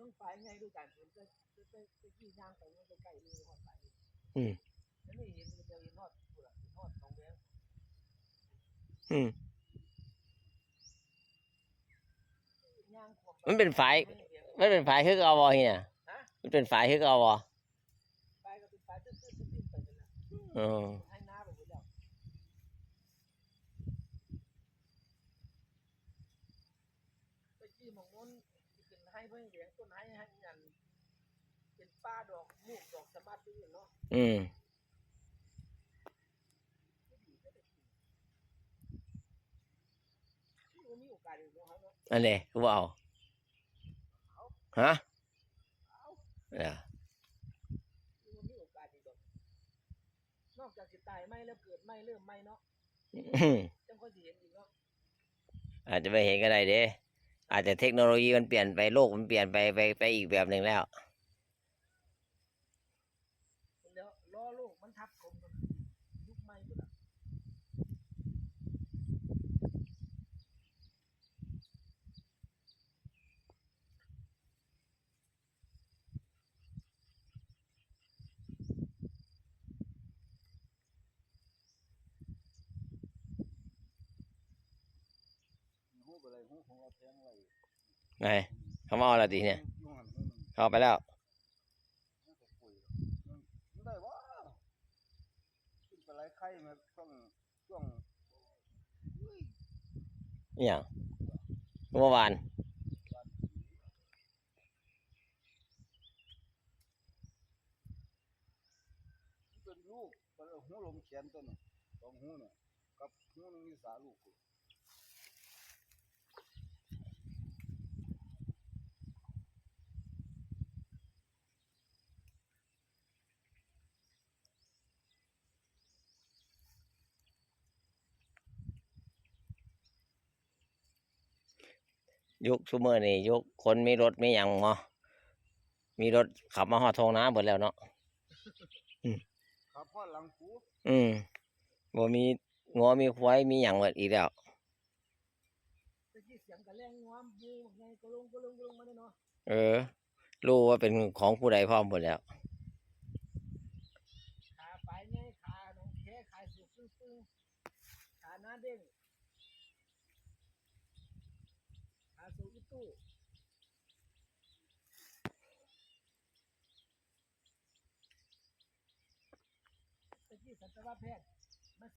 ງຝາຍໃຫຍ່ດ້ວຍກັນ ເຫັນແຕ່ ແຕ່ ແຕ່ ແຕ່ກີ້ຍ່າງໄປຍັງໃກ້ໆ ເລີຍຮອດຝາຍນີ້ ອືມ ແລ້ວນີ້ເຫັນ ເຫັນຮອດພຸ້ນລະ ເຫັນຮອດໜອງແວງ ອືມ ຍ່າງຂວບ ມັນເປັນຝາຍ ມັນເປັນຝາຍຄືເກົ່າບໍ່ເຮຍ? ຮະ? ມັນເປັນຝາຍຄືເກົ່າບໍ່? ໄປກໍເປັນປາຕື້ນໆ ໄປນັ້ນນະ ເອີ ໄຮ່ນາໄປໝົດແລ້ວ ແຕ່ກີ້ໝ່ອງໂນ້ນ ຂຶ້ນໄຮ່ເພິ່ນແດງ ຕົ້ນໄຮ່ ໄຮ່ອັນ ເປັນປ່າດອກ ໝູກດອກສະບັດຢູ່ເນາະ ອືມ ບໍ່ມີໂອກາດອີກເນາະ ເຮົາເນາະ ອັນໃດ ຄືບໍ່ເອົາ? ເອົາ ຮະ? ເອົາ ເອີ ຄືບໍ່ມີໂອກາດອີກດອກ ນອກຈາກຊິຕາຍໃໝ່ແລ້ວເກີດໃໝ່ເລີ່ມໃໝ່ເນາະ ອືມ ຈັ່ງຄ່ອຍຊິເຫັນອີກເນາະ ອາດຈະໄປເຫັນກໍໄດ້ເດ້ ອາດຈະເທັກໂນໂລຢີມັນປ່ຽນໄປ ໂລກມັນປ່ຽນໄປ ໄປ ໄປອີກແບບໜຶ່ງແລ້ວ ແລ້ວລໍໂລກມັນທັບຖົມກັນຄືຍຸກໃໝ່ພຸ້ນລະ ຮູ້ໄປເລີຍ ຮູ້ຂອງລາວແພງໄວ້ ໄຫນ ເຂົາມາເອົາແລ້ວຕິເນີ້ຍ? ຢູ່ຫັ້ນ ເຂົາເອົາໄປແລ້ວ ມັນໄດ້ບໍ່? ຂຶ້ນໄປໄລ່ໄຂ່ມາຊ່ວງ ຊ່ວງ ອີ່ຫຍັງ? ເມື່ອວານ ເປັນລູກ ເປັນຮູລົມແຂນຕົວນີ້ ສອງຮູນີ້ ກັບຮູໜຶ່ງຢູ່ສາລູກ. ຍຸກຊຸມື້ນີ້ ຍຸກຄົນມີລົດມີຫຍັງເນາະ ມີລົດຂັບມາຮອດທົ່ງນາເບິດແລ້ວເນາະ ອືມ ຂັບຮອດຫຼັງພູ ອືມ ບໍ່ມີງົວມີຄວາຍມີຫຍັງເບິດອີກແລ້ວ ແຕ່ກີ້ສຽງກະແລ່ງງົວ ໝູ່ບັກໃຫຍ່ກະລົງ ກະລົງ ກະລົງມາເດ້ເນາະ ເອີ ຮູ້ວ່າເປັນຂອງຜູ້ໃດພ້ອມພຸ້ນແລ້ວ ຂາຝາຍໃຫຍ່ ຂາໜອງແຄ ຂາສູບປຶ້ງໆ ຂານາເດ້ງ ຂາສູບອີຕູ້ ແຕ່ກີ້ສັດຕະວະແພດ